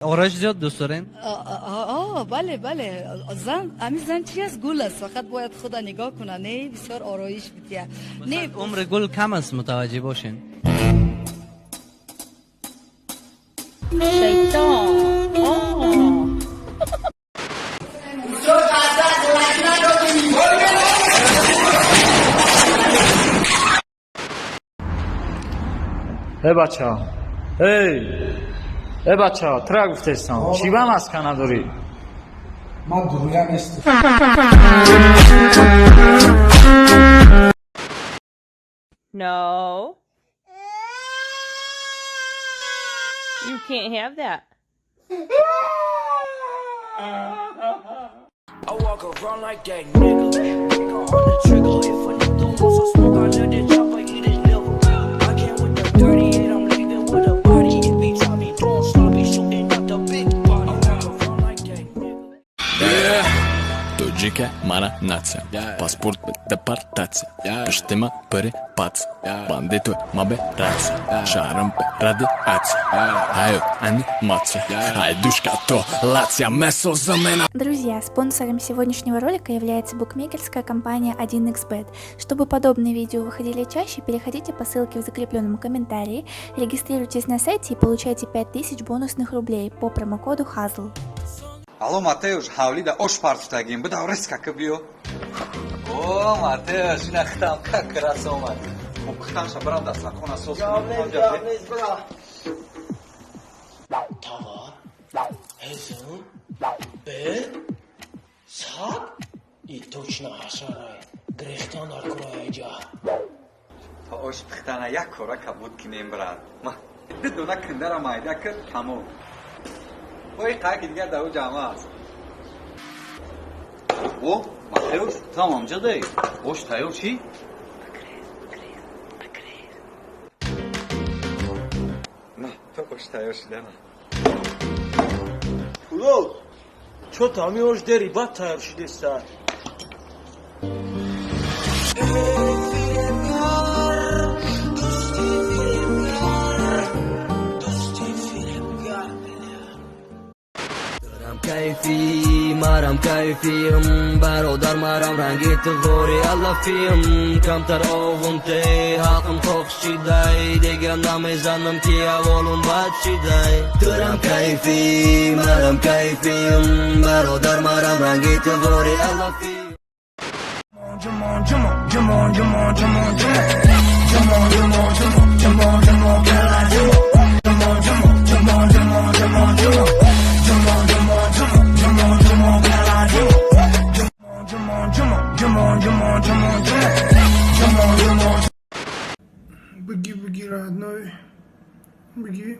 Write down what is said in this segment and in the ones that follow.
Ороиш зиёд дӯст дорен? Бале, бале. Зан, ҳамин зан чи аст? Гул аст. Фақат бояд худа нигоҳ куна, не бисёр ороиш бидия. Не, умри гул кам аст, мутаваҷҷеҳ бошен. Шайтон. Э бача, эй, э бача, тура гуфтестам, чӣ ба маска надорӣ? Ман дуруя нестам. No. You can't have that. I walk around like that nigga. Finger on the trigger. If a nigga wants some smoke, I let it chopper eat his liver. I came with the 38, I'm leaving with a body. If he try me doing sloppy, shooting up the big body. I walk around like that nigga. Тоҷика мара нация, паспорт депортация, пиштима пири пац, бандито мабе рация, шаҳрам пе радиация, ҳаёт анимация, айдушка то лация месозамена. Друзья, спонсором сегодняшнего ролика является букмекерская компания 1xBet. Чтобы подобные видео выходили чаще, переходите по ссылке в закрепленном комментарии, регистрируйтесь на сайте и получайте 5000 бонусных рублей по промокоду HAZL. Алло, Матеуш, ҳавлида ош партутагим, бидав резко ки биё. О, Матеуш, ина хитам как раз омад. Хуб, хитамша бирам дастархона соз кунам. Товар, ҳезум, бер, саг и точно ҳашарай. Грехтан дар кураеҷа. То ош пухтана як кора кабуд кинем, брат. Ма ду дона киндара майда кир, тамом. Ой, қайки дигар дар ӯ ҷамъ аст. О, Матеуш, тамом ҷадай. Ош тайёр чӣ? На, то ош тайёр шидана. Пулод, чо тами ош дери бад тайёр шидеста? Кайфи марам, кайфиам, бародар, марам ранги туғори аллафиам, камтар овунте ҳақм хоқ шидай, дега намезанам ки аволум бад шидай. Турам кайфи марам, кайфиам, бародар, марам ранги туғори аллафиам. Jumon, jumon, jumon, jumon, jumon, jumon, jumon, jumon, jumon, jumon, kala jumon, jumon, jumon, jumon, jumon, jumon, jumon, jumon, jumon, jumon, jumon, jumon, kala jumon, jumon, jumon, jumon, jumon, jumon, jumon, jumon, jumon. Беги, беги, родной. Беги.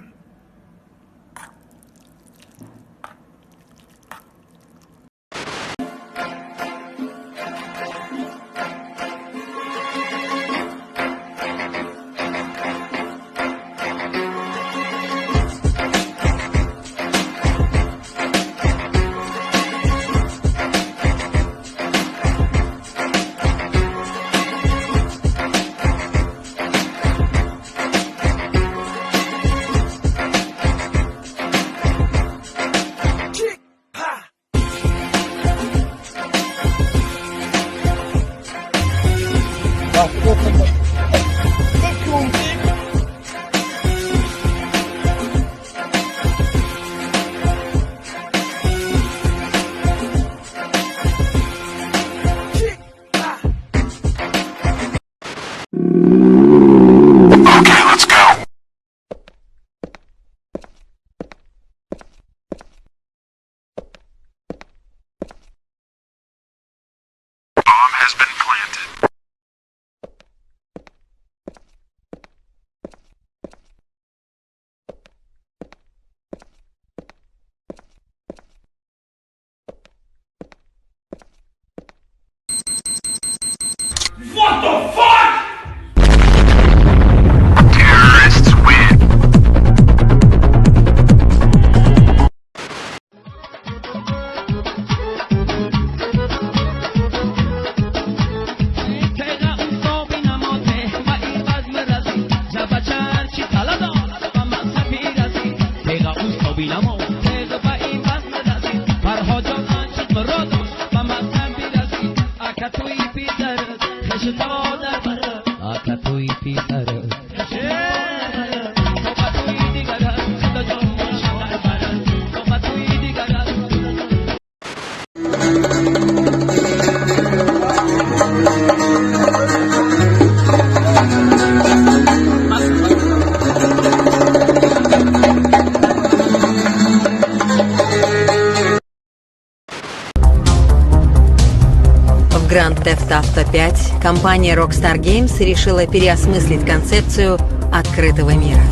В Grand Theft Auto 5 компания Rockstar Games решила переосмыслить концепцию открытого мира.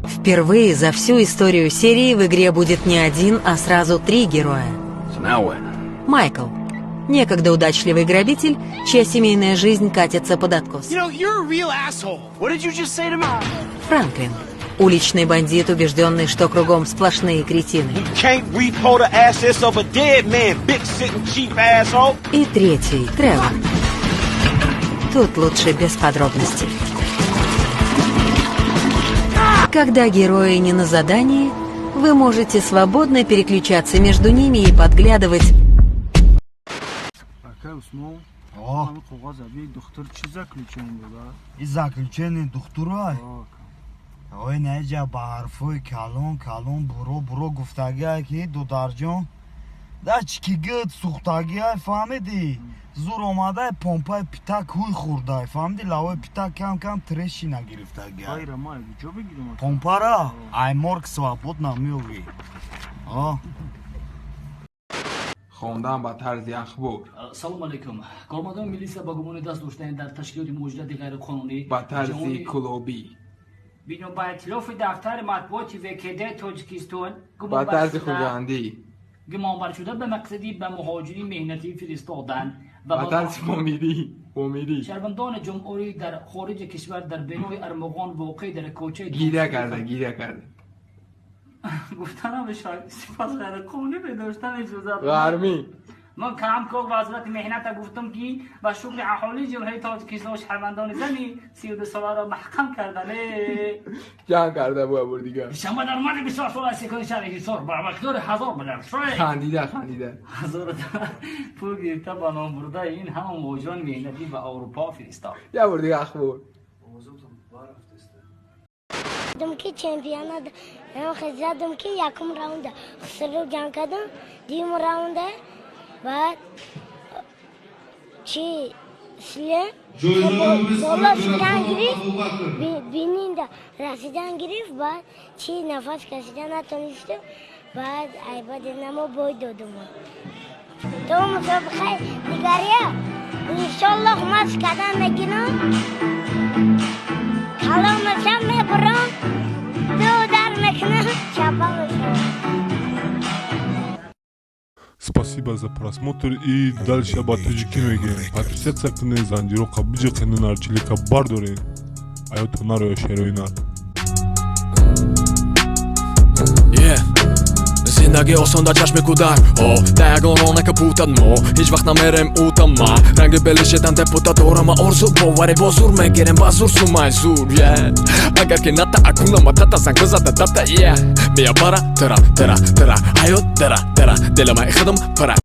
Впервые за всю историю серии в игре будет не один, а сразу три героя. Майкл. Некогда удачливый грабитель, чья семейная жизнь катится под откос. Франклин. Уличный бандит, убежденный, что кругом сплошные кретины. Can't repo the assets of a dead man, big sitting chief asshole. И третий, Тревор. Тут лучше без подробностей. Когда герои не на задании, вы можете свободно переключаться между ними и подглядывать Акай Усмон, ҳами коғаза би, духтур чӣ заключение дода? И заключение духтурай? Ой, неҷа ба ҳарфҳои калон калон буро буро гуфтагиай, ки додарҷон, да чики гид сӯхтагиай, фаҳмидӣ? Зур омадай, помпаи питак ҳуй хӯрдай, фаҳмидӣ? Лавои питак кам кам трещина гирифтагиай. Хайра, ма куҷо бигирам? Помпара ай морг свободно меёвӣ. Хондан ба тарзи ахбор. Салом алейкум. Кормандони милиса ба гумони даст доштани дар ташкилоти муҳоҷирати ғайриқонунӣ ба тарзи кулобӣ. Бино ба иттилофи дафтари матбуоти ВКД Тоҷикистон, ба тарзи хуҷандӣ. Гумонбаршуда ба мақсади ба муҳоҷири меҳнатӣ фиристодан ва ба тарзи помирӣ, помирӣ. Шаҳрвандони ҷумҳурӣ дар хориҷи кишвар дар бинои Армуғон, воқеъ дар кӯчаи Гиря карда, гиря карда. Гуфта намешавад, сипас ғайриқонунӣ бидоштан иҷозат. Ғармӣ. Ман камкор вазорати меҳната гуфтам, ки ба шуғли аҳолии ҷумҳурии Тоҷикистон шаҳрвандони зани 32 соларо маҳкам кардане. Ҷанг карда буа бур дигар. Шанба даромади 24 сола секуни шаҳри Ҳисор ба миқдори 1000 миллиард Хандида, хандида. ҳазор пул гирифта, ба ном бурдаи ин ҳама муҳоҷирони меҳнатӣ ба Аврупо фиристод. Я бор дига ахбор. Дум ки чемпионат задум, ки якум раунда Хусру ҷанг кардам, дуюм раунда баъд чи сле боло шудан гирифт, бининда расидан гирифт, баъд чи нафас кашида натонистум, баъд айбади намо бой додум. То мусобиқаи дигария иншоллоҳ машқ кардан мегирам, калон мешам, мебурам, ду удар мекунам, чапа мешавам. Спасибо за просмотр и дальше ба тоҷикӣ мегӯем: подписаться кунед, занҷироқа биҷиқену нарчилика бардоред, аёто нароя шерои нар. Yeah. Зиндагӣ осон дар чашми кӯдак, о да ягон ронака путад, мо ҳеҷ вақт намерем утама ранги белишедан депутат дорама, орзу боварӣ бо зур мегирем, ба зур сумай зур, yeah. Агар ки ната акуна матата занг бизада дата, yeah. Мия бара тра тра тра ҳаёт дара дара дилама худам пара.